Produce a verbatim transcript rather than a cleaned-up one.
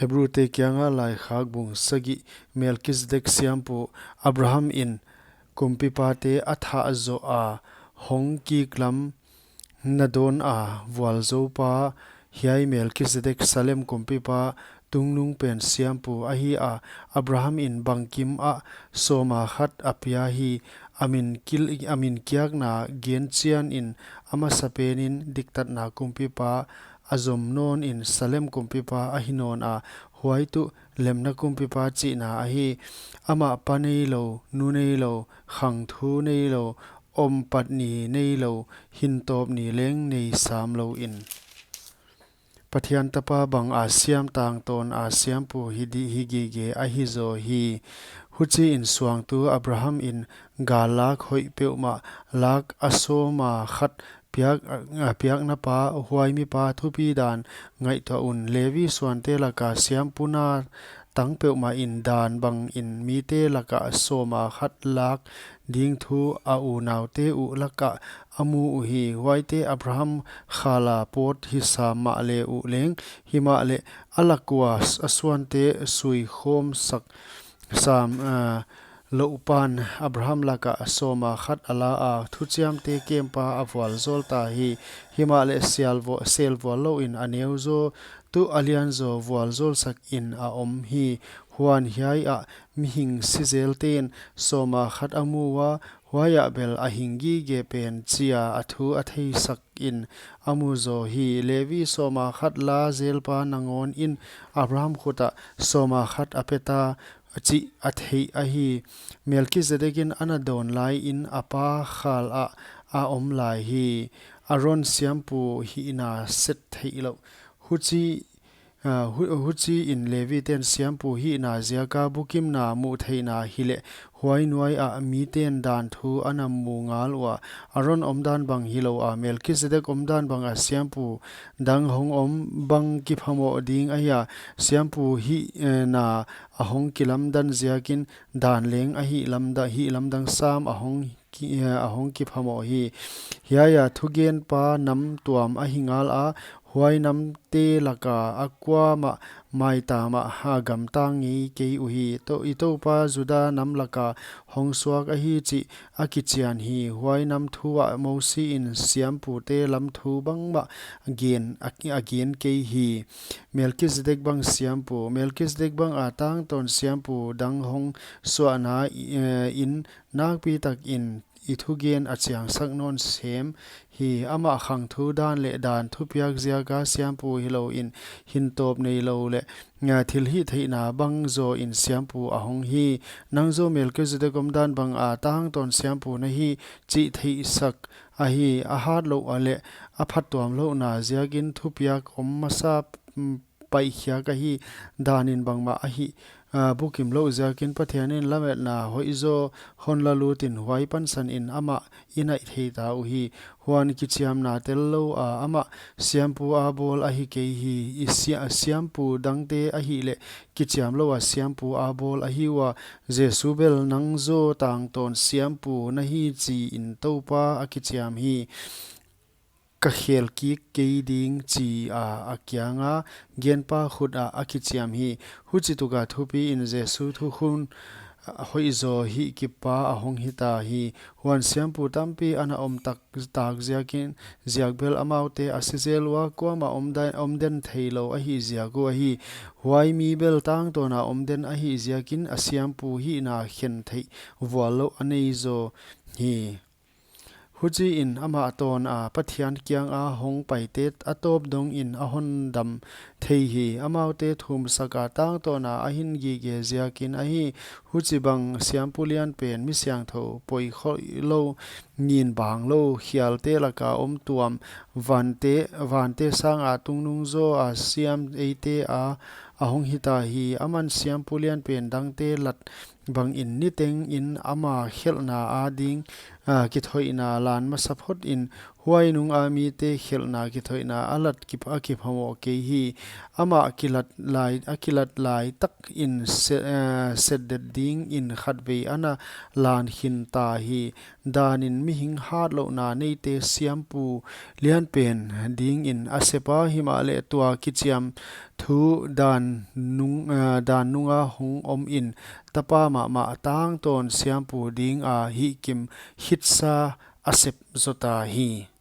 Hebrute kianga Laikhak bung sagih. Melkizedek siampu. Abraham in kumpipate a thah zoh a, hong kiklam na dawn a vualzou pa, hiai Melkizedek Salem kumpipa tungnung pen siampu ahi a. Abraham in bangkim ah sawma khat a pia hi. A min kil-, a min kiakna gen chian in a masapen in diktatna kumpipa a zom nawn in Salem kumpipa ahi nawn a, huai tuh lemna kumpipa chihna ahi. Amah pa neilou, nu neilou, khangthu neilou, om patni neilou, hintawp ni leng nei sam lou in, Pathian tapa bang a siam tangtawn a siampu hi di hi gige ahi zaw hi. Huchiin suangtu Abraham in gal lak hoih peuhmah lak a sawma khat piak, a piakna pa, huai mipa thupi dan ngaihtuah un. Levi suante laka siampu na tang peuhmah in dan bangin mite laka sawma khat lak ding thu a unaute uh laka a mu uhi. Huaite Abraham khala pawt hi sam mahle uh leng, himahleh a lak ua a suante sui khawm sak sam, ah, louh pan Abraham laka sawma khat a la a, thuchiamte kempa a vualzawl ta hi. Himahleh sial vu-, sel vual louin a neu zaw tuh a lian zaw vualzawl sak in a om hi. Huan hiai ah mihing sizelte in sawma khat a mu ua, huai ah bel a hing gige pen chia a thu a theisak in a mu zaw hi. Levi sawma khat la zelpa nangawn in Abraham khut ah sawma khat a pe ta chih a theih ahi. Melkizedek in a na dawn lai in a pa khal ah a om lai hi. Aron siampu hihna set theih louh. Huchi, ah, hu-, huchiin Levi ten siampu hihna ziaka bukimna muh theihna hileh huai nuai ah miten dan thu a na mu ngal ua. Aron omdan bang hilou a, Melkizedek omdan bang a siampu dang hong om bang kiphamoh ding ahi a, siampu hihna a hong kilamdan ziakin dan leng a hihlamda-, hihlamdang sam a hong ki-, eh, a hong kiphamoh hi. Hiai a thugenpa nam tuam ahi ngal a, huai namte laka a kuamah maitam ah a gamtang ngei kei uhi. To-, i Toupa Juda nam laka hong suak ahi chih a kichian hi. Huai nam thu ah Mosi in siampute lam thu bangmah gen, a, a gen kei hi. Melkizedek bang siampu. Melkizedek bang a tangtawn siampu dang hong suahna, eh, in nakpi takin i thugen a chiangsak nawn sem hi. Amah khangthu dan leh dan thupiak ziaka siampu hilouin, hintawp neilou leh, ah, thilhihtheihna bang zawin siampu a hong hi. Nang zaw Melkizedek omdan bang a tangtawn siampu na hi chih theihsak ahi. A hat louh a leh a phattuam louhna ziakin thupiak om masa, mm, paihkhiak ahi. Dan in bangmah a hih, ah, bukim louh ziakin Pathian in lametna hoihzaw hon la lutin huai pansan in amah i naih thei ta uhi. Huan kichiamna tellou a amah siampu a bawl ahi kei hi. I sia-, siampu dangte ahihleh kichiamlou a siampu a bawl ahi ua. Jesu bel nang zaw tangtawn siampu na hi chiin Toupa a kichiam hi. Ka khelkik kei ding chi a a kianga genpa khut ah a kichiam hi. Huchituka thupiin Jesu thukhun, ah, hoihzaw hihkippa a hong hita hi. Huan siampu tampi a na om tak, tak ziakin, ziak bel amaute a si zel ua, kuamah omda-, omden theilou ahi ziak uh ahi. Huai mi bel tangtawna omden ahi ziakin a siampu hihna khen theih vuallouh a nei zaw hi. Huchiin amah tawn a Pathian kianga hong paite a tawp dongin a hon dam thei hi. Amaute thumsak a tangtawna a hin gige ziakin ahi. Huchibang siampu lian pen mi siangthou, poikhoih lou, nin bang lou, khialte laka om tuam, vante, vante sanga tungnung zaw a siam eite a, a hong hita hi. Aman siampu lian pen dangte lat bangin nitengin ama khelhna ading, ah, kithoihna lan masa phot in Huai nunga mite khelhna kithoihna a lat kip a kiphamawh kei hi. Amah kilat lai, a kilat lai takin se, eh, setdet dingin khatvei ana lan khin ta hi. Danin mihing hatlouhna neite siampu lianpen dingin a sep a, himahleh tua kichiam thu dan nung, eh, dan nunga hong omin tapa mahmah tangtawn siampu dinga hihkim khitsa a sep zota hi.